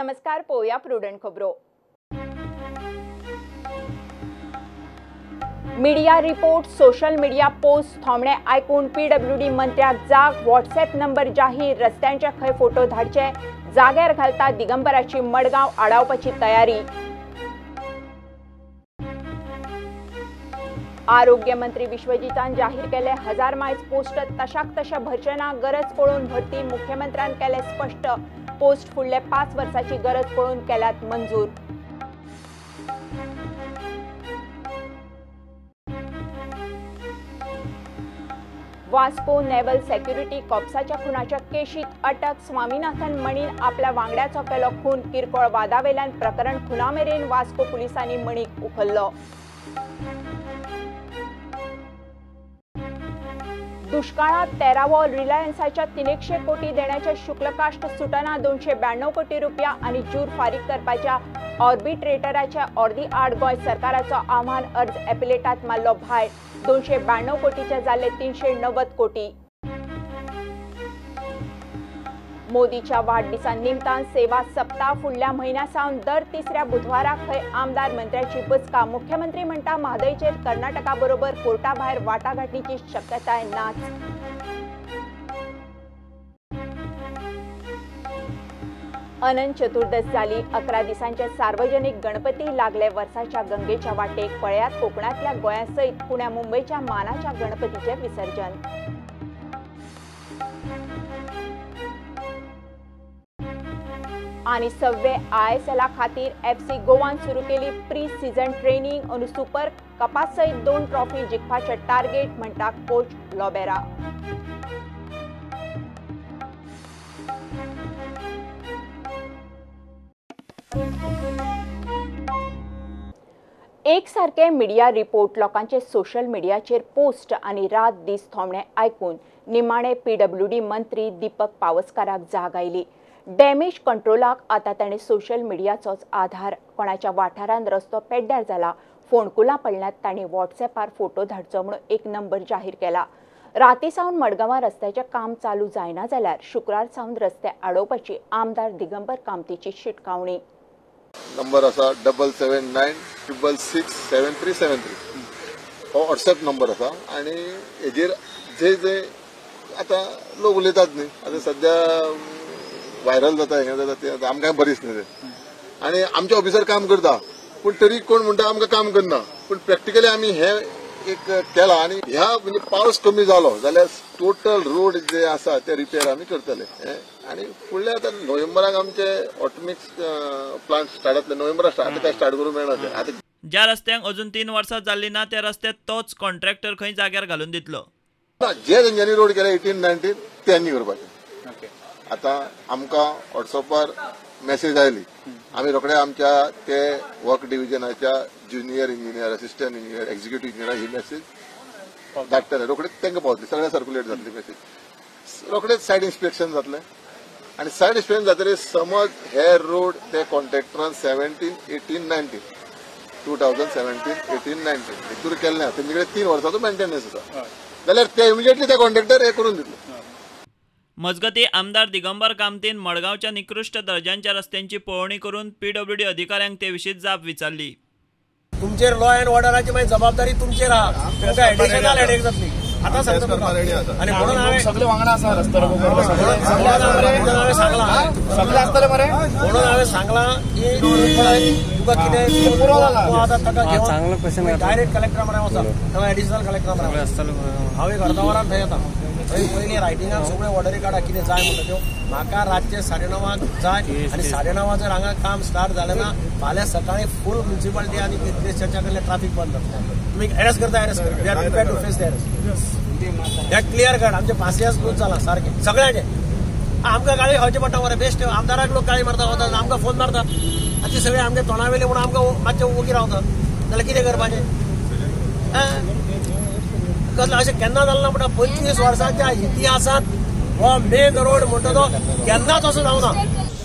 नमस्कार, पळोवया प्रुडंट खबरो. Media report, social media post थोमणे आयकून पीडब्ल्यूडी मंत्र्याक जाग. व्हॉट्सएप नंबर जाहीर, रस्त्यांचे खंय फोटो धाडचे, जाग्यार घालता दिगंबराची मडगांव आडावपाची तयारी. आरोग्य मंत्री विश्वजीतान जाहीर केले 1000 मायल्स पोस्ट तशाक तशा भरचे ना, गरज पळोवन भरती. मुख्यमंत्र्यान केले स्पष्ट, पोस्ट फुडले 5 वर्साची गरज पळोवन केल्यात मंजूर. वास्को नेव्हल सेक्युरिटी कॉप्साच्या खुनाच्या केशीत अटक. स्वामीनाथन मणीन आपल्या वांगड्याचो केलो खून. किरकोळ वादावेल्यान प्रकरण खुनामेरेन वास्को पुलिसांनी मणीक उखल्लो. दुष्काळात 13वो रिलायन्साच्या 300 कोटी देण्याच्या शुक्लकाष्ट सुटना. 292 कोटी रुपया आणि जूर फारीक करपाच्या ऑर्बिट्रेटराच्या ऑर्दी आड गोंय सरकाराचो आव्हान अर्ज एपिलेटात मारलो भायर. 292 कोटीचे जाले 390 कोटी. मोदीच्या वाढदिसा निमतान सेवा सप्ताह फुडल्या म्हयन्या सावन दर तिसऱ्या बुधवारा खंय आमदार मंत्र्याची बसका. मुख्यमंत्री म्हणटा म्हादयचेर कर्नाटका बरोबर कोर्टा भायर वाटाघाटीची शक्यताय नाच. अनंत चतुर्दश जाली. 11 दिसांचे सार्वजनिक गणपती लागले वर्साच्या गंगेच्या वाटेक. पळयात कोकणातल्या गोंया सयत पुण्या मुंबयच्या मानाच्या गणपतीचे विसर्जन. आणि सव्वे ISL खातीर FC गोवान सुरू केली प्री सीझन ट्रेनिंग. अनु सुपर कपा सयत 2 ट्रॉफी जिखपाचे टार्गेट म्हणटा कोच लोबेरा. एक सारके मिडिया रिपोर्ट, लोकांचे सोशल मिडियाचेर पोस्ट आणि रात दीस थोमणे आयकून निमाणे पीडब्ल्यूडी मंत्री दीपक पावसकाराक जाग आयली. डॅमेज कंट्रोलाक आतां ताणें सोशल मिडियाचोच आधार. कोणाच्या वाठारान रस्तो पेड्ड्यार जाला, फोंडकुलां पडल्यात, तांणी व्हॉट्सएपार फोटो धाडचो म्हणून एक नंबर जाहीर केला. राती सावन मडगांवां रस्त्याचें काम चालू जायना जाल्यार शुक्रार सावन रस्ते आडोवपाची आमदार दिगंबर कामतीची शिटकावणी. नंबर आसा 779 666 7373 हो व्हॉट्सएप नंबर आसा आनी हेजेर जे जे आतां लोक उलयतात न्ही, आतां सद्या व्हायरल जाता हें जाता तें आमकां बरें दिसना तें. आनी आमचे ऑफिसर काम करता पूण तरी कोण म्हणटा आमकां काम करना, पूण प्रॅक्टिकली आमी हें एक केलां आनी ह्या म्हणजे पावस कमी जालो जाल्यार टोटल रोड जे आसा ते रिपेर आमी करतले. आनी फुडल्या आतां नोव्हेंबराक आमचे ऑटोमिक्स प्लांट स्टार्ट जातले. नोव्हेंबराक स्टार्ट आतां काय स्टार्ट करूंक मेळना ते. आतां ज्या रस्त्यांक अजून 3 वर्सां जाल्ली ना त्या रस्त्यात तोच कॉन्ट्रॅक्टर खंय जाग्यार घालून दितलो. ना, जे तेंच्यांनी रोड केले 18 19 त्यांनी करपाचे. आतां आमकां व्हॉट्सअपार मेसेज आयली, आमी रोखडे आमच्या ते वर्क डिविजनाच्या junior engineer, assistant engineer, executive engineer ही मेसेज धाडटले. रोखडेच तांकां पावतली, सगळ्या सर्क्युलेट जातली मेसेज. रोखडेच सायड इन्स्पेक्शन जातलें आनी सायड इन्स्पेक्शन जातकीर समज हे रोड ते कॉन्ट्रॅक्टरान 17 18 19 2017 18 19 हितूर केल्ले ना, तेंचे कडेन 3 वर्सांचो मेंटेनन्स आसा जाल्यार ते इमिजिएटली ते कॉन्ट्रॅक्टर हे करून दितले. मजगती आमदार दिगंबर कामतीन मडगांवच्या निकृष्ट दर्जांच्या रस्त्यांची पळोवणी करून पीडब्ल्यूडी अधिकाऱ्यांक ते विशीं जाप विचारली. तुमचेर लॉ अँड ऑर्डराची मागीर जबाबदारी तुमचेर आहा, तुमकां एडिशनल हेडेक जातली. आतां सांगता तुमकां. आनी म्हणून हांवें सगळे वांगडा आसा रस्त्यार सांगलां, सगळे आसतले मरे, म्हणून हांवें सांगलां की तुका कितें आतां ताका घेवन डायरेक्ट कलेक्टरा मरे वचा, थंय एडिशनल कलेक्टरा मरे वचा. हांव एक अर्द वरान थंय येता. थंय पयलीं रायटिंगाक सगळ्यो ऑर्डरी काडा कितें जाय म्हणटा त्यो. म्हाका रातचे 9:30 जाय आनी 9:30 जर हांगा काम स्टार्ट जालें ना फाल्यां सकाळीं फूल म्युनिसिपालिटी आनी चर्चा केल्ले ट्राफीक बंद जातलें. तुमी एरेस्ट करता, एरेस्ट करा. We are prepared to face the arrest. हें क्लियर काड. आमचें पासियेंस लूज जालां सारकें सगळ्यांचें. आमकां गाळी खावचें पडटा मरे, बेश्ट आमदाराक लोक गाळी मारता वता, आमकां फोन मारता. आतां सगळें आमगे तोंडावेलें म्हणून आमकां मातशें ओगी रावता जाल्यार कितें करपाचें? कसलें अशें केन्ना जालें ना म्हणटा. 25 वर्सांच्या इतिहासांत हो मेन रोड म्हणटा तो केन्नाच असो जावना.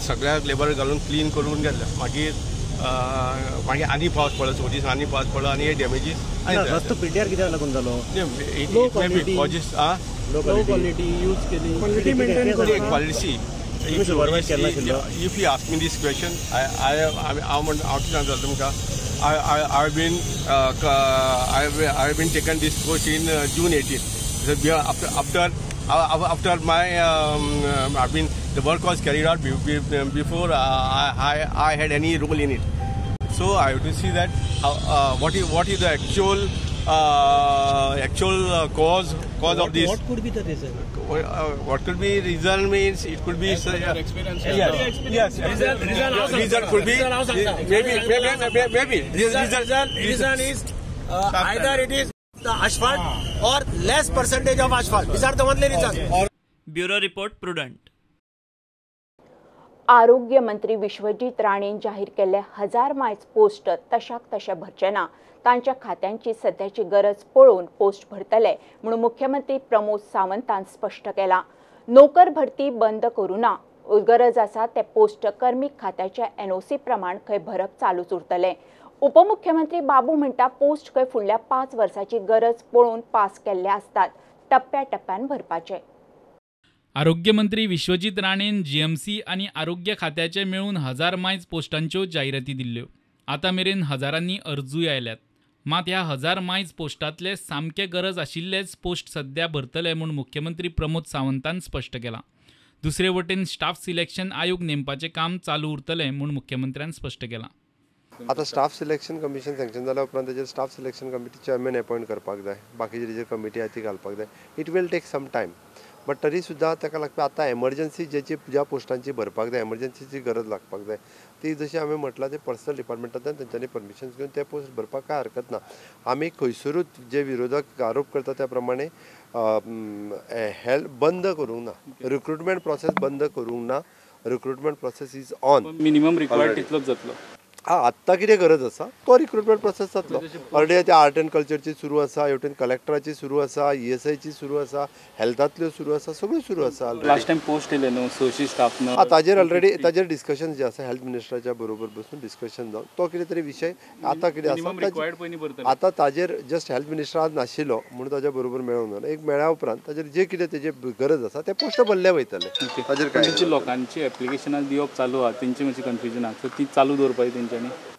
सगळ्याक लेबर घालून क्लीन करून गेल्ले. मागीर मागीर आनी पावस पडलो, 2 दीस आनी पावस पडलो आनी हे डॅमेजीस. रस्तो पिड्ड्यार कित्याक लागून जालो? कॉजेस लो क्वालिटी यूज केली, quality If you ask me this question, हांव सांगता तुमकां, I have been taken this post in June 18. After my I mean the work was carried out before I had any role in it. So I have to see that what is the actual cause of this. What could be the reason? What could be reason means it could be experience. Yes, reason could be maybe reason is either it is the asphalt or less percentage of asphalt. These are the only reason. Bureau report, Prudent. आरोग्य मंत्री विश्वजीत राणेन जाहीर केल्ले 1000 मायज post तशाक तशे भरचे ना, तांच्या खात्यांची सध्याची गरज पळोवन पोस्ट भरतले म्हणून मुख्यमंत्री प्रमोद सावंतान स्पश्ट केलां. नोकर भरती बंद करूं ना, गरज आसा ते पोस्ट कर्मीक खात्याच्या एनओसी प्रमाण खंय भरप चालूच उरतलें. उपमुख्यमंत्री बाबू म्हणटा पोस्ट खंय फुडल्या 5 वर्साची गरज पळोवन पास केल्ले आसतात, टप्प्या टप्प्यान भरपाचे. आरोग्यमंत्री विश्वजीत राणेन जीएमसी आनी आरोग्य खात्याचे मेळून 1000 मायज पोस्टांच्यो जायराती दिल्ल्यो. आतां मेरेन हजारांनी अर्जूय आयल्यात. मात ह्या 1000 मायज पोस्टांतले सामके गरज आशिल्लेच पोस्ट सध्या भरतले म्हूण मुख्यमंत्री प्रमोद सावंतान स्पश्ट केलां. दुसरे वटेन स्टाफ सिलेक्शन आयोग नेमपाचें काम चालू उरतलें म्हूण मुख्यमंत्र्यान स्पश्ट केलां. आतां स्टाफ सिलेक्शन कमिशन सँक्शन जाल्या उपरांत ताजेर staff selection committee chairman appoint करपाक जाय, बाकीची जी कमिटी आहा ती घालपाक जाय. It will take some time, but तरी सुद्दां ताका लागपी आतां एमर्जन्सी जेची ज्या पोस्टांची भरपाक जाय, एमर्जन्सीची गरज लागपाक जाय, ती जशी हांवें म्हटलां ते पर्सनल डिपार्टमेंटांतल्यान तेंच्यांनी परमिशन घेवन ते पोस्ट भरपाक कांय हरकत ना. आमी खंयसरूच जे विरोधक आरोप करता त्या प्रमाणे हेल्प बंद करूंक ना, रिक्रुटमेंट प्रोसेस बंद करूंक ना. Recruitment process is on. Minimum required तितलोच जातलो. हा, आत्तां कितें गरज आसा तो रिक्रुटमेंट प्रोसेस जातलो. ऑलरेडी आतां आर्ट एंड कल्चरची सुरू आसा, हेवटेन कलेक्टराची सुरू आसा, ESIची सुरू आसा, हेल्थांतल्यो सुरू आसा, सगळ्यो सुरू आसा. लास्ट टायम पोस्ट येयले न्हू 600 स्टाफ ना, ताजेर ऑलरेडी ताजेर डिस्कशन जे आसा हेल्थ मिनिस्टराच्या बरोबर बसून डिस्कशन जावन तो कितें तरी विशय आतां कितें आसा आतां ताजेर जस्ट हेल्थ मिनिस्टर आज नाशिल्लो म्हणून ताज्या बरोबर मेळोंक ना. एक मेळ्या उपरांत ताजेर जे कितें तेजे गरज आसा ते पोस्ट भरले वयतले. ताजेर काय लोकांची एप्लिकेशनां दिवप चालू आहा, तेंची मातशी कन्फ्युजन आहा, सो ती चालू दवरपाची तेंच्यांनी.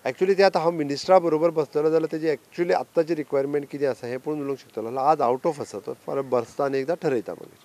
एक्चुअली ते आतां हांव मिनिस्टरा बरोबर बसतलो जाल्यार तेजी एक्चुअली आत्ताची रिक्वायरमेंट कितें आसा हें पळोवन उलोवंक शकतलो. आज आवट ऑफ आसा तो, फाल्यां बसता आनी एकदां ठरयता मागीर.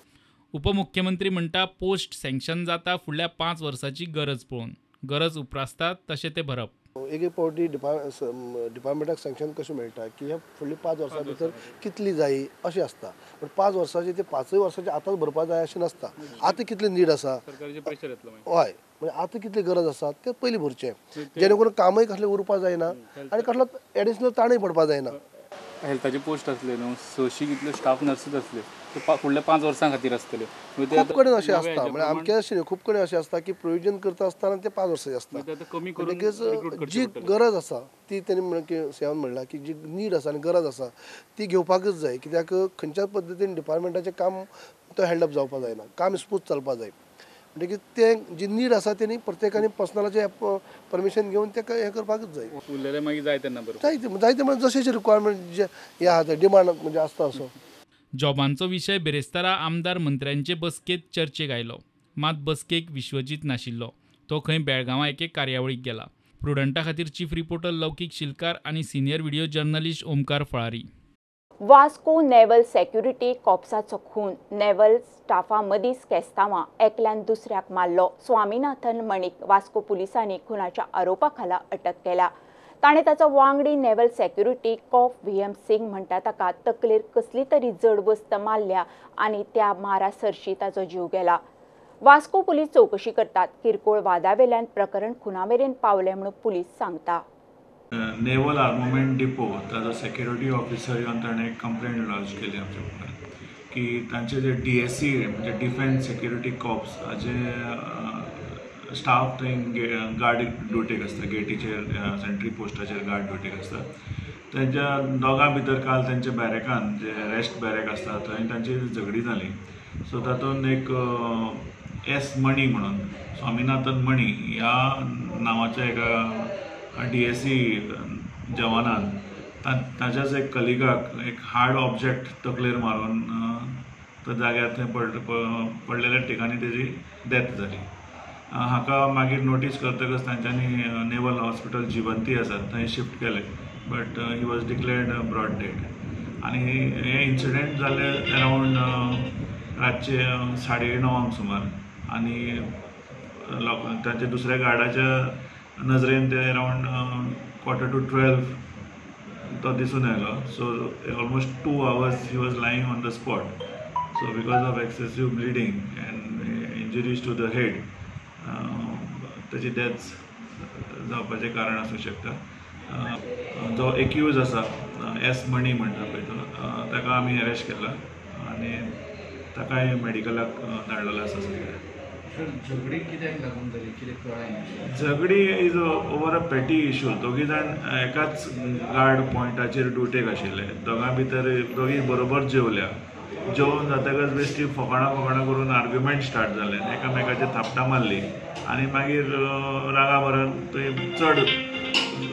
उपमुख्यमंत्री म्हणटा पोस्ट सँक्शन जाता फुडल्या 5 वर्साची गरज पळोवन, गरज उप्रासता तशें ते भरप. एक एक फावटी डिपार्टमेंटाक सँक्शन कशें मेळटा की ह्या फुडल्या 5 वर्सां भितर कितली जायी अशें आसता, पूण 5 वर्साची ते 5 वर्साची आतांच भरपा जाय अशें नासता. आतां कितली नीड आसा, हय, म्हणजे आतां कितली गरज आसा ते पयलीं भरचें, जेणे करून कामय कसलें उरपा जायना आनी कसलो एडिशनल ताणय पडपा जायना. हेल्थाचे पोस्ट आसले न्हू 600 कितले स्टाफ नर्सीस आसले ते फुडल्या 5 वर्सां खातीर आसतले. खूब कडेन अशें आसता, म्हळ्यार आमचें अशें न्हू, खूब कडेन अशें आसता की प्रोविजन करता आसतना ते 5 वर्सांचे आसता. म्हणटकीच जी गरज आसा ती तेणी सेवन म्हणलां की जी नीड आसा आनी गरज आसा ती घेवपाकच जाय, कित्याक खंयच्याच पद्दतीन डिपार्टमेंटाचें काम तो हँड अप जावपा जायना, काम स्मूथ चलपा जाय. म्हणटकीच तें जी नीड आसा तेणी प्रत्येकान पर्सनलाचें परमिशन घेवन तें हें करपाकच जाय. उरलेलें मागीर जाय तेन्ना बरोबर जायते जायते म्हणजे जशें रिक्वायरमेंट जे हें आहा डिमांड म्हणजे आसता असो. जॉबांचो विशय बिरेस्तारा आमदार मंत्र्यांचे बसकेंत चर्चेक आयलो, मात बसकेक विश्वजीत नाशिल्लो. तो खंय बेळगांवां एके कार्यावळीक गेला. प्रुडंटा खातीर चीफ रिपोर्टर लौकीक शिलकार आनी senior video journalist Omkar Falari. Vasco naval security कॉप्साचो खून, नेव्हल स्टाफा मदींच केस्तांवां एकल्यान दुसऱ्याक मारलो. स्वामीनाथन मणीक वास्को पुलिसांनी खुनाच्या आरोपा खाला अटक केल्या. ताणें ताचो वांगडी naval security cop VM Singh म्हणटा ताका तकलेर कसली तरी जड वस्त मारल्या आनी त्या मारा सरशी ताचो जीव गेला. वास्को पुलीस चवकशी करतात. किरकोळ वादावेल्यान प्रकरण खुना मेरेन पावलें म्हणून पुलीस सांगता. नेव्हल आर्ममेंट डिपो ताजो सेक्युरिटी ऑफिसर येवन ताणें कंप्लेंट लॉन्च केली आमच्या मुखार की तांचे जे DSC म्हणजे डिफेन्स सेक्युरिटी कॉप्स हाजे स्टाफ थंय गार्ड ड्युटेक आसता, गेटीचेर सेंट्री पोस्टाचेर गार्ड ड्युटेक आसता. तेंच्या दोगां भितर काल तेंच्या बॅरेकान जे रेस्ट बॅरेक आसता थंय तांची झगडी जाली. सो तातूंत एक एस मणी म्हणून स्वामीनाथन मणी ह्या नांवाच्या एका DSC जवानान ताच्याच एक कलिगाक एक हार्ड ऑब्जेक्ट तकलेर मारून तो जाग्यार थंय पडलेल्या ठिकाणी तेजी डेथ जाली. हाका मागीर नोटीस करतकच तांच्यांनी नेवल हॉस्पिटल जिवंती आसा थंय शिफ्ट केलें, but he was declared brought dead. आनी हे इन्सिडंट जाले अरावंड रातचे 9:30 सुमार आनी तांच्या दुसऱ्या गार्डाच्या नजरेन ते अरावंड 11:45 तो दिसून आयलो. So almost 2 hours he was lying on the spot. So because of excessive bleeding and injuries to the head ताची डेथ जावपाचें कारण आसूं शकता. जो एक्यूज आसा एस मणी म्हणटा पळय तो, ताका आमी अरेस्ट केला आनी ताकाय मेडिकलाक धाडलेलो आसा सगळ्या. झगडी कित्याक लागून जाली कितें कळ्ळें? झगडी is over a petty issue. दोगी जाण एकाच गार्ड पॉयंटाचेर ड्युटेक आशिल्ले. दोगां भितर दोगी बरोबर जेवल्या. जेवण जातकच बेश्टी फकाणां फकाणां करून आर्ग्युमेंट स्टार्ट जालें, एकामेकाचेर थापटां मारली आनी मागीर रागा भरान थंय चड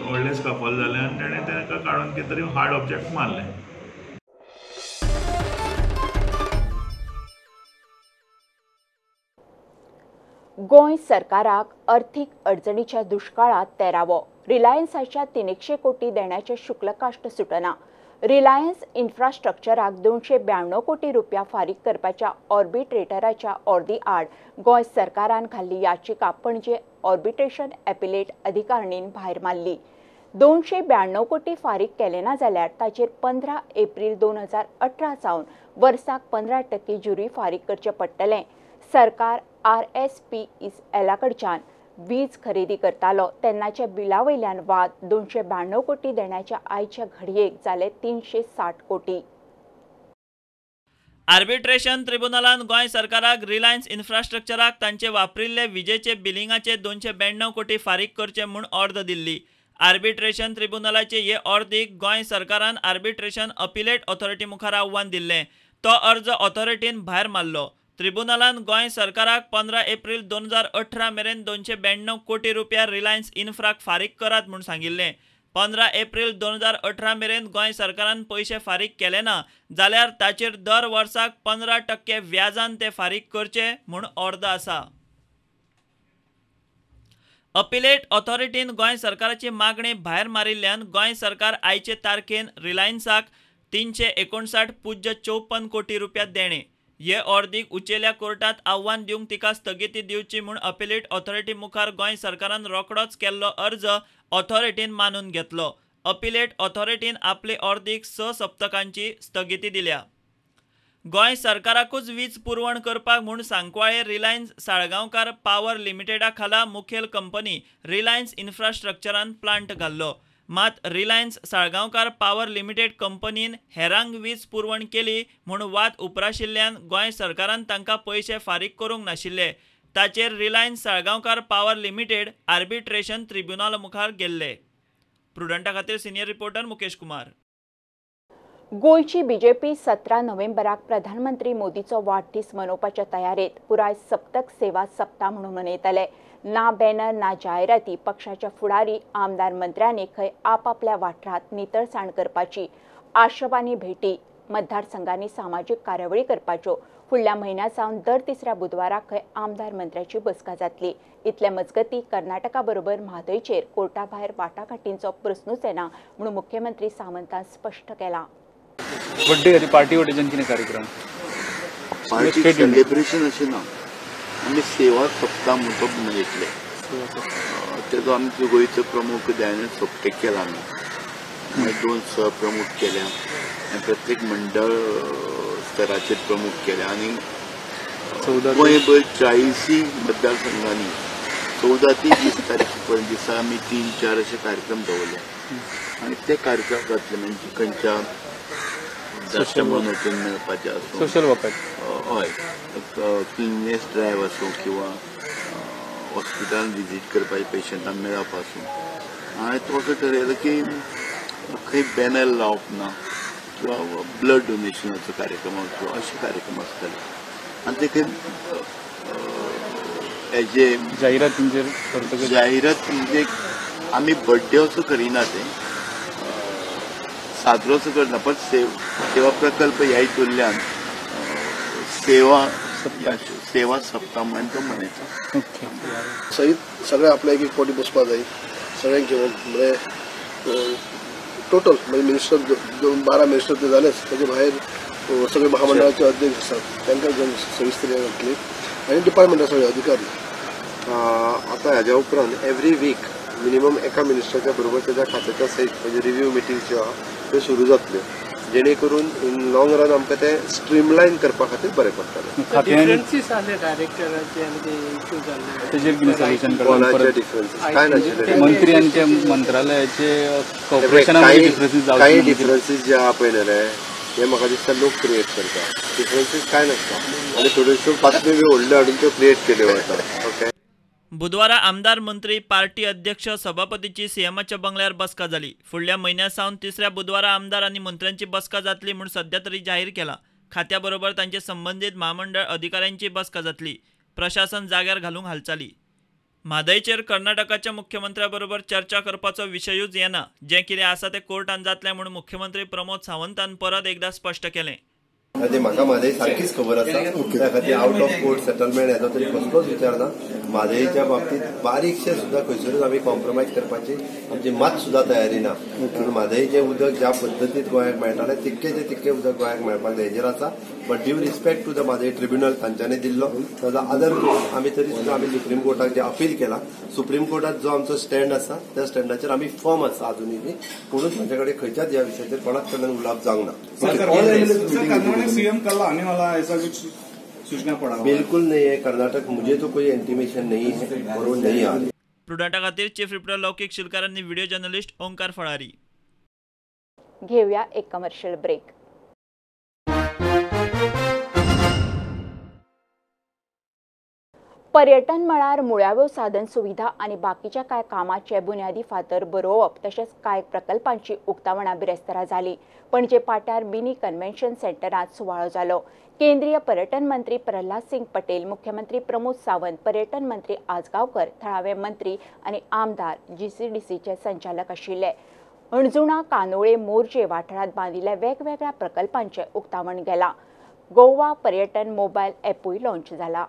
व्हडलें स्कफल जालें आनी तेणें ताका काडून कितें तरी हार्ड ऑब्जेक्ट मारलें. गोंय सरकाराक अर्थीक अडचणीच्या दुष्काळात तेरावो. रिलायन्साच्या 300 कोटी देण्याचे शुक्लकाश्ट सुटना. रिलायन्स इन्फ्रास्ट्रक्चराक 292 कोटी रुपया फारीक करपाच्या ऑर्बिट्रेटराच्या ऑर्दी आड गोंय सरकारान घाल्ली याचिका पणजे ऑर्बिट्रेशन एपिलेट अधिकारणीन भायर मारली. 292 कोटी फारीक केले ना जाल्यार ताचेर 15 एप्रील 2018 सावन वर्साक 15% ज्युरी फारीक करचें पडटलें. सरकार RSPESL कडच्यान वीज खरेदी करतालो तेन्नाच्या बिला वयल्यान वाद 292 कोटी देण्याच्या आयच्या घडयेक जाले 360 कोटी. आर्बिट्रेशन ट्रिब्युनलान गोंय सरकाराक रिलायन्स इन्फ्रास्ट्रक्चराक तांचे वापरिल्ले विजेचे बिलिंगाचे 292 कोटी फारीक करचे म्हूण ऑर्द दिल्ली. आर्बिट्रेशन ट्रिब्युनलाचे हे ऑर्दीक गोंय सरकारान आर्बिट्रेशन अपिलेट ऑथॉरिटी मुखार आव्हान दिल्लें. तो अर्ज ऑथॉरिटीन भायर मारलो. ट्रिब्युनलान गोंय सरकाराक 15 एप्रील 2018 मेरेन 292 कोटी रुपया रिलायन्स इन्फ्राक फारीक करात म्हूण सांगिल्लें. 15 एप्रील 2018 मेरेन गोंय सरकारान पयशे फारीक केले ना जाल्यार ताचेर दर वर्साक 15% व्याजान ते फारीक करचे म्हूण ऑर्द आसा. अपिलेट ऑथॉरिटीन गोंय सरकाराची मागणी भायर मारिल्ल्यान गोंय सरकार आयचे तारखेन रिलायन्साक 359.54 कोटी रुपया देणे. हे ऑर्दीक उचेल्या कोर्टात आव्हान दिवंक तिका स्थगिती दिवची म्हूण अपिलेट ऑथॉरिटी मुखार गोंय सरकारान रोखडोच केल्लो अर्ज ऑथॉरिटीन मानून घेतलो. अपिलेट ऑथॉरिटीन आपले ऑर्दीक 6 सप्तकांची स्थगिती दिल्या. गोंय सरकाराकूच वीज पुरवण करपाक म्हूण सांकवाळे रिलायन्स साळगांवकार पावर लिमिटेडा खाला मुखेल कंपनी रिलायन्स इन्फ्रास्ट्रक्चरान प्लांट घाल्लो. मात रिलायन्स साळगांवकार पावर लिमिटेड कंपनीन हेरांक वीज पुरवण केली म्हूण वाद उप्राशिल्ल्यान गोंय सरकारान तांकां पयशे फारीक करूंक नाशिल्ले. ताचेर Reliance Salgaonkar power limited arbitration tribunal मुखार गेल्ले. प्रुडंटा खातीर सिनियर रिपोर्टर मुकेश कुमार. गोंयची बीजेपी 17 नोव्हेंबराक प्रधानमंत्री मोदीचो वाडदीस मनोवपाच्या तयारेत पुराय सप्तक सेवा सप्ताह म्हणून मनयतले. ना बॅनर ना जायराती पक्षाच्या फुडारी आमदार मंत्र्यांनी खंय आपापल्या वाठारांत नितळसाण करपाची, आश्रमांनी भेटी, मतदारसंघांनी सामाजीक कार्यावळी करपाच्यो. फुडल्या म्हयन्या सावन दर तिसऱ्या बुधवारा खंय आमदार मंत्र्याची बसका जातली. इतले मजगती कर्नाटका बरोबर म्हादयचेर कोर्टा भायर वाटाघाटींचो प्रस्नूच येना म्हणून मुख्यमंत्री सावंतान स्पश्ट केला. बर्थडे खातीर पार्टी वटेच्यान कितें कार्यक्रम? पार्टी सेलिब्रेशन अशें ना, आमी सेवा सप्ताह म्हूण तो मनयतले. तेजो आमचो गोंयचो प्रमुख दयानंद सोपटे केला आमी, मागीर 2 सहप्रमुख केल्या आनी प्रत्येक मंडळ स्तराचेर प्रमुख केल्या आनी गोंयभर 40 मतदारसंघांनी 14 ते 20 तारखे पर्यंत दिसा आमी 3-4 अशे कार्यक्रम दवरले आनी ते कार्यक्रम जातले. म्हणजे खंयच्या वचून मेळपाचें आसूं, सोशल वर्कर, हय, क्लिननेस ड्रायव्ह आसूं किंवा हॉस्पिटलान विजीट करपाचें पेशंटांक मेळप आसूं. हांवें तो असो ठरयलो की खंय बॅनर लावप ना किंवा ब्लड डोनेशनाचो कार्यक्रम आसूं, अशे कार्यक्रम आसतले आनी ते खंय एज ए जाहिरातींचेर, जाहिरात म्हणजे आमी बर्थडे असो करिना, ते साजरो असो करना, पण सेवा प्रकल्प ह्या हितूंतल्यान सेवा सेवा सप्ताह म्हणून तो मनयता. सहित सगळे आपल्या एक एक फावटी बसपा जाय, सगळ्यांक घेवन, म्हणजे टोटल म्हणजे मिनिस्टर 12 मिनिस्टर ते जालेच, ताजे भायर सगळे महामंडळाचे अध्यक्ष आसात तांकां घेवन सविस्तर जातली आनी डिपार्टमेंटा सगळे अधिकारी. आतां हाज्या उपरांत एवरी वीक मिनिमम एका मिनिस्टराच्या बरोबर तेज्या खात्याच्या सयत म्हणजे रिव्यू मिटींग ज्यो आहा त्यो सुरू जातल्यो, जेणे करून इन लॉंग रन आमकां ते स्ट्रीमलायन करपा खातीर बरें पडटलें. डिफरन्सीस कांय नाशिल्ले, मंत्री आनी ते मंत्रालयाचे कांय डिफरन्सीस जे आहा पळय न्ही रे, हे म्हाका दिसता लोक क्रिएट करता. डिफरन्सीस कांय नासता आनी थोड्योश्यो बातम्यो बी व्हडल्यो हाडून त्यो क्रिएट केल्यो वता. ओके. बुधवारा आमदार, मंत्री, पार्टी अध्यक्ष, सभापतीची सीएमाच्या बंगल्यार बसका जाली. फुडल्या म्हयन्या सावन तिसऱ्या बुधवारा आमदार आनी मंत्र्यांची बसका जातली म्हूण सध्या तरी जाहीर केला. खात्या बरोबर तांचे संबंदीत म्हामंडळ अधिकाऱ्यांची बसका जातली. प्रशासन जाग्यार घालूंक हालचाली. म्हादयचेर कर्नाटकाच्या मुख्यमंत्र्या बरोबर चर्चा करपाचो विशयूच येना. जें कितें आसा तें कोर्टान जातलें म्हूण मुख्यमंत्री प्रमोद सावंतान परत एकदा स्पश्ट केलें. म्हाका म्हादय सारकीच खबर आसा, त्या खातीर आउट ऑफ कोर्ट सेटलमेंट हेजो तरी कसलोच विचार ना. म्हादयच्या बाबतींत बारीकशें सुद्दां खंयसरूच आमी कॉम्प्रोमायज करपाची आमची मात सुद्दां तयारी ना. कारण म्हादयचें उदक ज्या पद्दतीन गोंयाक मेळटालें तितकें तितकें उदक गोंयाक मेळपाक जाय हेजेर आसा. But due respect to the Mhadei tribunal तांच्यांनी दिल्लो ताजो आदर करून आमी तरी सुद्दां आमी सुप्रीम कोर्टाक जे अपील केला, सुप्रीम कोर्टात जो आमचो स्टँड आसा त्या स्टँडाचेर आमी फर्म आसा अजुनूय बी. कोणूच म्हाजे कडेन खंयच्याच ह्या विशयाचेर कोणाच कडल्यान उलोवप जावंक ना. सीएम कल आने वाला है, ऐसा कुछ सूचना पड़ा? बिल्कुल नहीं है. कर्नाटक मुझे तो कोई इंटीमेशन नहीं है और वो नहीं आ रही. प्रुडंटा खातीर चीफ रिपोर्टर लौकिक शिलकार आणि व्हिडिओ जर्नलिस्ट ओंकार फळारी. घेऊया एक कमर्शियल ब्रेक. पर्यटन मळार मुळाव्यो साधन सुविधा आनी बाकीच्या कांय कामाचे बुन्यादी फातर बरोवप तशेंच कांय प्रकल्पांची उक्तावणां बिरेस्तारा जाली. पणजे पाट्यार मिनी कन्व्हेन्शन सेंटरांत सुवाळो जालो. केंद्रीय पर्यटन मंत्री प्रल्हाद सिंग पटेल, मुख्यमंत्री प्रमोद सावंत, पर्यटन मंत्री आजगांवकर, थळावे मंत्री आनी आमदार, जीसीडीसीचे संचालक आशिल्ले. हणजुणा, कानोळे, मोरजे वाठारांत बांदिल्ल्या वेगवेगळ्या प्रकल्पांचें उक्तावण केलां. गोवा पर्यटन मोबायल ॲपूय लॉन्च जाला.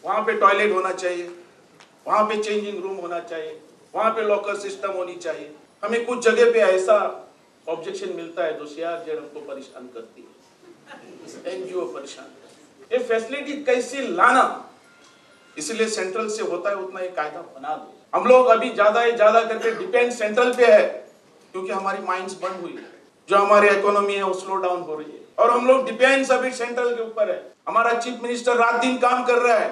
वहाँ पे टॉयलेट होना चाहिए, वहाँ पे चेंजिंग रूम होना चाहिए, वहाँ पे लॉकर सिस्टम होनी चाहिए. हमें कुछ जगह पे ऐसा ऑब्जेक्शन मिलता है जो सीआरजेड हमको परेशान करती है, एनजीओ परेशान करती है. ये फैसिलिटी कैसे लाना, इसलिए सेंट्रल से होता है उतना ये कायदा बना दो. हम लोग अभी ज्यादा ही ज्यादा करके डिपेंड सेंट्रल पे है, क्योंकि हमारी माइंड्स बंद हुई है, जो हमारी इकोनॉमी है वो स्लो डाउन हो रही है और हम लोग डिपेंड अभी सेंट्रल के ऊपर है. हमारा चीफ मिनिस्टर रात दिन काम कर रहा है,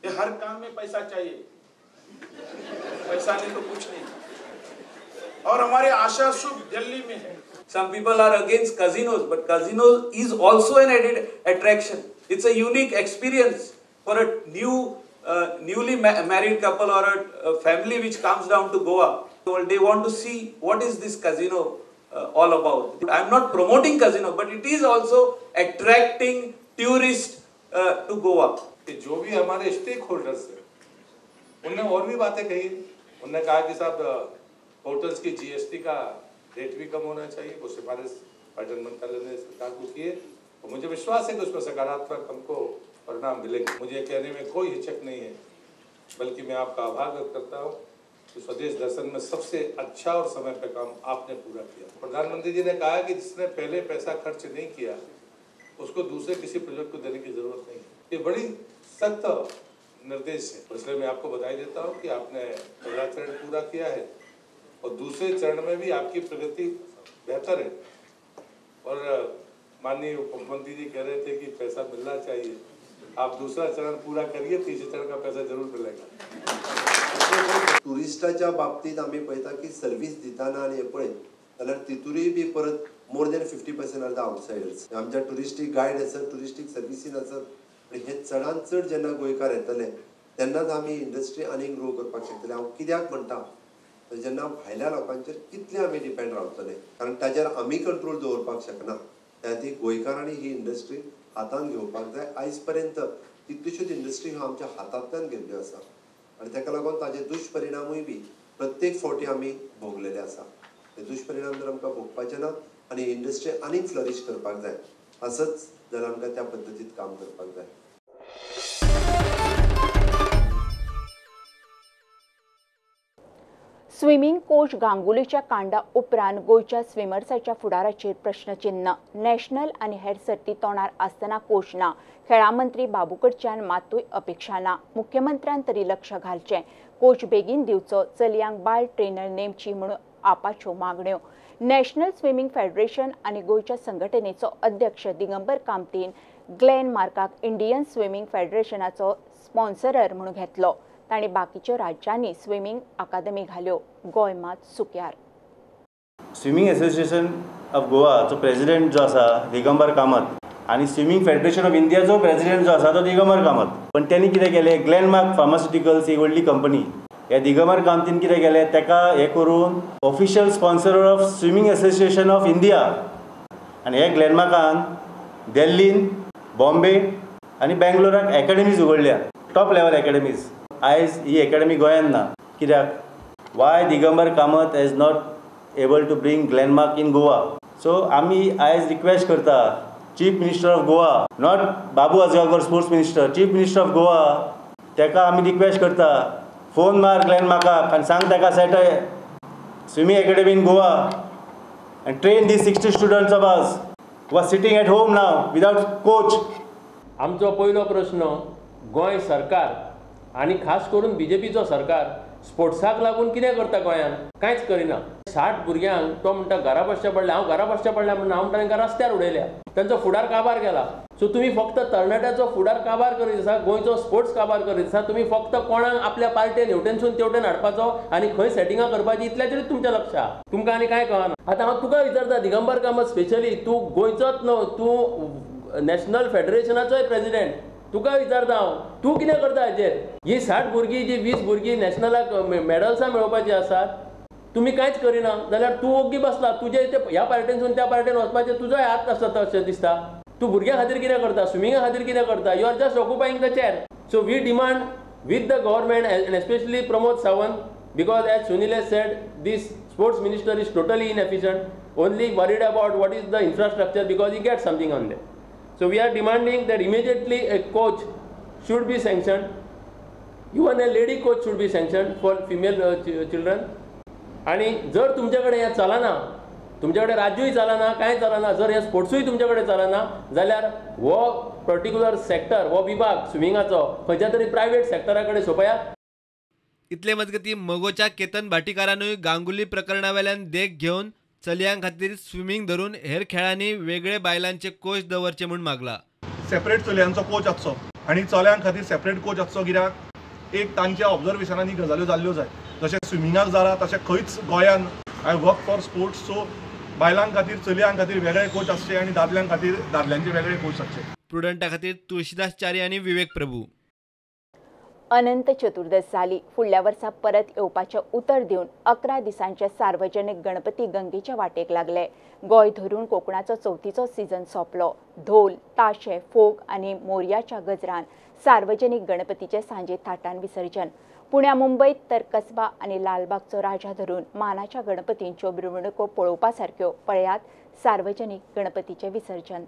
ये हर काम में पैसा चाहिए, पैसा नहीं तो कुछ नहीं. और हमारे आशा सुख दिल्ली में है. Some people are against casinos, but casinos is also an added attraction. It's a unique experience for a newly married couple or a family which comes down to Goa. They want to see what is this casino all about. I am not promoting casino, but it is also attracting tourists to Goa. जो भी हमारे stake holders हैं, उनने और भी बातें कही. उनने कहा कि साहब होटल्स की जीएसटी का रेट भी कम होना चाहिए. वो सिफारिश पर्यटन मंत्रालय ने सरकार को की है और मुझे विश्वास है कि उसमें सकारात्मक हमको परिणाम मिलेंगे. मुझे कहने में कोई हिचक नहीं है, बल्कि मैं आपका आभार व्यक्त करता हूँ कि स्वदेश दर्शन में सबसे अच्छा और समय पर काम आपने पूरा किया. प्रधानमंत्री जी ने कहा कि जिसने पहले पैसा खर्च नहीं किया उसको दूसरे किसी प्रोजेक्ट को देने की जरूरत नहीं है. ये बड़ी सख्त निर्देश है. इसलिए मैं आपको बधाई देता हूँ कि आपने पहला चरण पूरा किया है और दूसरे चरण में भी आपकी प्रगति बेहतर है. और माननीय उपमुख्यमंत्री जी कह रहे थे कि पैसा मिलना चाहिए, आप दूसरा चरण पूरा करिए, तीसरे चरण का पैसा जरूर मिलेगा. टुरिस्टाच्या बाबतीत आमी पळयता की सर्वीस दिताना आनी हें पळयत जाल्यार तितूरय बी परत more than 50% are the outsiders. आमच्या टुरिस्टीक गायड आसत, टुरिस्टीक सर्विसीन आसत, आनी हे चडान चड जेन्ना गोंयकार येतले तेन्नाच आमी इंडस्ट्री आनीक ग्रो करपाक शकतले. हांव कित्याक म्हणटा तर जेन्ना भायल्या लोकांचेर कितले आमी डिपेंड रावतले, कारण ताजेर आमी कंट्रोल दवरपाक शकना. त्या खातीर गोंयकारांनी ही इंडस्ट्री हातान घेवपाक जाय. आयज पर्यंत कितल्योश्योच इंडस्ट्री ह्यो आमच्या हातांतल्यान गेल्ल्यो आसा आनी ताका लागून ताजे दुश्परिणामूय बी प्रत्येक फावटी आमी भोगलेले आसा. ते दुश्परिणाम जर आमकां भोगपाचे ना आनी इंडस्ट्री आनीक फ्लरीश करपाक जाय. असंच जाल्यार आमकां त्या पद्दतीत काम करपाक जाय. स्विमिंग कोच गांगुलीच्या कांडा उपरांत गोंयच्या स्विमर्साच्या फुडाराचेर प्रश्नचिन्ह. नॅशनल आनी हेर सर्ती तोंडार आसतना कोच ना. खेळां मंत्री बाबू कडच्यान मातूय अपेक्षा ना. मुख्यमंत्र्यान तरी लक्ष घालचें. कोच बेगीन दिवचो, चलयांक बायल ट्रेनर नेमची म्हणून आपाच्यो मागण्यो. नॅशनल स्विमिंग फेडरेशन आनी गोंयच्या संघटनेचो अध्यक्ष दिगंबर कामतीन ग्लॅन मार्काक इंडियन स्विमिंग फेडरेशनाचो स्पॉन्सरर म्हणून घेतलो. तांणी बाकीच्या राज्यांनी स्विमिंग अकादमी घाल्यो, गोंय मात सुक्यार. स्विमिंग एसोसिएशन ऑफ गोवाचो प्रेसिडेंट जो आसा दिगंबर कामत आनी स्विमिंग फेडरेशन ऑफ इंडियाचो प्रेसिडेंट जो आसा तो दिगंबर कामत. पण त्यांनी कितें केलें, ग्लॅनमार्क फार्मास्युटिकल्स ही व्हडली कंपनी, ह्या दिगंबर कामतीन कितें केलें ताका हें करून official sponsor of swimming association of India. आनी हे ग्लॅनमार्कान दिल्लीन, बॉम्बे आनी बेंगलोराक एकाडमीज उगडल्या, टॉप लेवल एकाडमीज. आयज ही एकाडमी गोंयांत ना. कित्याक? Why Digambar Kamat has not able to bring Glenmark in Goa? So आमी आयज रिक्वेस्ट करता chief minister of Goa, not Babu Ajgaonkar sports minister, chief minister of Goa, ताका आमी रिक्वेस्ट करता फोन मार ग्लॅनमार्काक आनी सांग ताका set swimming academy in Goa and train the 60 students of us who are sitting at home now without coach. आमचो पयलो प्रश्न, गोंय सरकार आनी खास करून बीजेपीचो सरकार स्पोर्ट्साक लागून कितें करता गोंयांत? कांयच करिना. 60 भुरग्यांक तो म्हणटा घरा बसचें पडलें. हांव घरा बसचें पडलें म्हणून हांव म्हणटा तांकां रस्त्यार उडयल्या, तांचो फुडार काबार केला. सो तुमी फक्त तरणाट्याचो फुडार काबार करीत आसा, गोंयचो स्पोर्ट्स काबार करीत आसा. तुमी फक्त कोणाक आपल्या पार्टेन हेवटेनसून तेवटेन हाडपाचो आनी खंय सेटिंगां करपाची इतल्याचेरूच तुमचें लक्ष आसा. तुमकां आनी कांय कळना. आतां हांव तुका विचारता दिगंबर कामत, स्पेशली तूं गोंयचोच न्हय, तूं नॅशनल फेडरेशनाचोय प्रेसिडेंट, तुका विचारता हांव, तूं कितें करता हाचेर? ही 60 भुरगीं, जी 20 भुरगीं नॅशनलाक मॅडल्सां मेळोवपाचीं आसात, तुमी कांयच करिना जाल्यार तूं ओग्गी बसला. तुजे ते ह्या पार्टेनसून त्या पार्टेन वचपाचें तुजोय हात आसता अशें दिसता. तूं भुरग्यां खातीर कितें करता, स्विमिंगा खातीर कितें करता? You are just occupying the chair. So we demand with the government and especially Pramod Sawant, because as Sunil has said, this sports minister is totally inefficient, only worried about what is the infrastructure because he gets something on that. So we are demanding that immediately a coach should be sanctioned, even a lady coach should be sanctioned for female children. आणि जर तुमचे कडेन हें चलना, तुमचे कडेन राज्यूय चलना, कांय चलना, जर हे स्पोर्ट्सूय तुमचे कडेन चलना जाल्यार हो पर्टिक्युलर सेक्टर, हो विभाग स्विमिंगाचो खंयच्या तरी प्रायवेट सेक्टरा कडेन सोंपयात. इतले मजगतीं मगोच्या केतन भाटीकारानूय गांगुली प्रकरणावेल्यान देख घेवन चलयां खातीर स्विमिंग धरून हेर खेळांनी वेगळे बायलांचे कोच दवरचे म्हूण मागला. सेपरेट चलयांचो कोच आसचो आनी चलयां खातीर सेपरेट कोच आसचो, कित्याक एक तांच्या ऑब्जर्वेशनान ही गजाल्यो जाल्ल्यो जाय. जशें स्विमिंगाक जाला तशें खंयच गोंयान I work for sports, so बायलां खातीर चलयां खातीर वेगळे कोच आसचे आनी दादल्यां खातीर दादल्यांचे वेगळे कोच आसचे. प्रुडंटा खातीर तुळशीदास च्यारी आनी विवेक प्रभू. अनंत चतुर्दश जाली. फुडल्या वर्सा परत येवपाचें उतर दिवन 11 दिसांचे सार्वजनिक गणपती गंगेच्या वाटेक लागले. गोंय धरून कोकणाचो चवथीचो सीझन सोंपलो. धोल, ताशे, फोग आनी मोरयाच्या गजरान सार्वजनिक गणपतीचे सांजे थाटान विसर्जन. पुण्या मुंबयत तर कसबा आनी लालबागचो राजा धरून मानाच्या गणपतींच्यो मिरवणुको पळोवपा सारक्यो. पळयात सार्वजनिक गणपतीचें विसर्जन.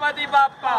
गणपती बाप्पा।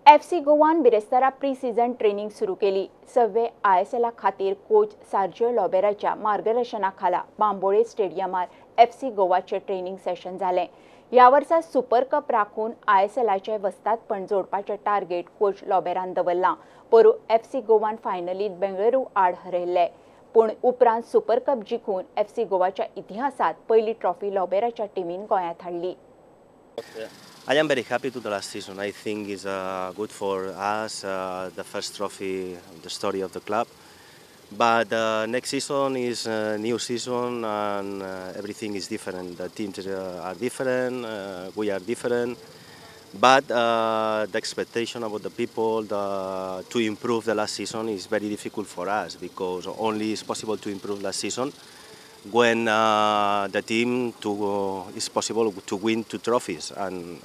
एफसी गोवान बिरेस्तारा प्री सीझन ट्रेनिंग सुरू केली। सव्वे आयएसएला खातीर कोच सार्जियो लोबेराच्या मार्गदर्शना खाला बांबोळे स्टेडियमार एफसी गोवाचे ट्रेनिंग सेशन जालें। ह्या वर्सा सुपर कप राखून आयएसएलाचे वस्तादपण जोडपाचें टार्गेट कोच लोबेरान दवरलां। पोरूं एफसी गोवान फायनलींत बेंगळुरू आड हरयल्ले, पूण उपरांत सुपर कप जिखून एफसी गोवाच्या इतिहासांत पयली ट्रॉफी लोबेराच्या टिमीन गोंयांत हाडली। I am very happy to the last season. I think it's good for us, the first trophy, the story of the club. But next season is a new season and everything is different. The teams are different, we are different. But the expectation about the people to improve the last season is very difficult for us, because only it's possible to improve last season when the team is possible to win 2 trophies, and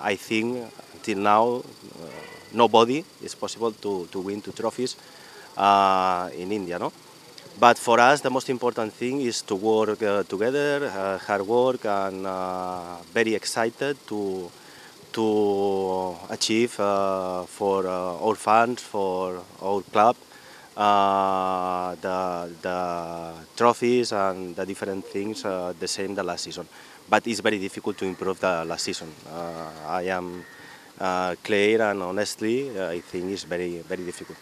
I think until now nobody is possible to win 2 trophies in India, no? But for us the most important thing is to work together, hard work, and very excited to achieve for our fans, for our club, the trophies and the different things the same the last season. But it's very difficult to improve the last season. I am clear and honestly, I think it's very, very difficult.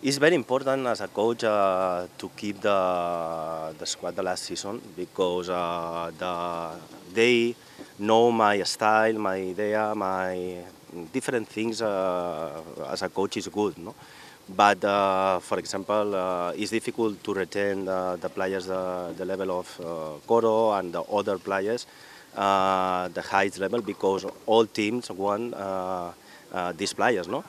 It's very important as a coach to keep the squad the last season, because they know my style, my idea, my different things as a coach is good, no? But for example, it's difficult to retain the players the level of Coro and the other players, the highest level, because all teams want these players, no?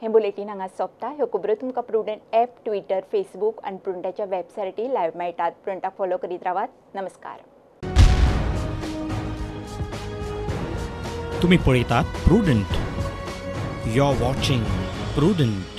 हे bulletin हांगा सोंपता। ह्यो खबरो तुमकां prudent app, Twitter, Facebook आनी प्रुडंटाच्या वेबसायटी live मेळटात। प्रुडंटाक follow करीत रावात। नमस्कार। तुम्ही पळयतात Prudent. You are watching Prudent.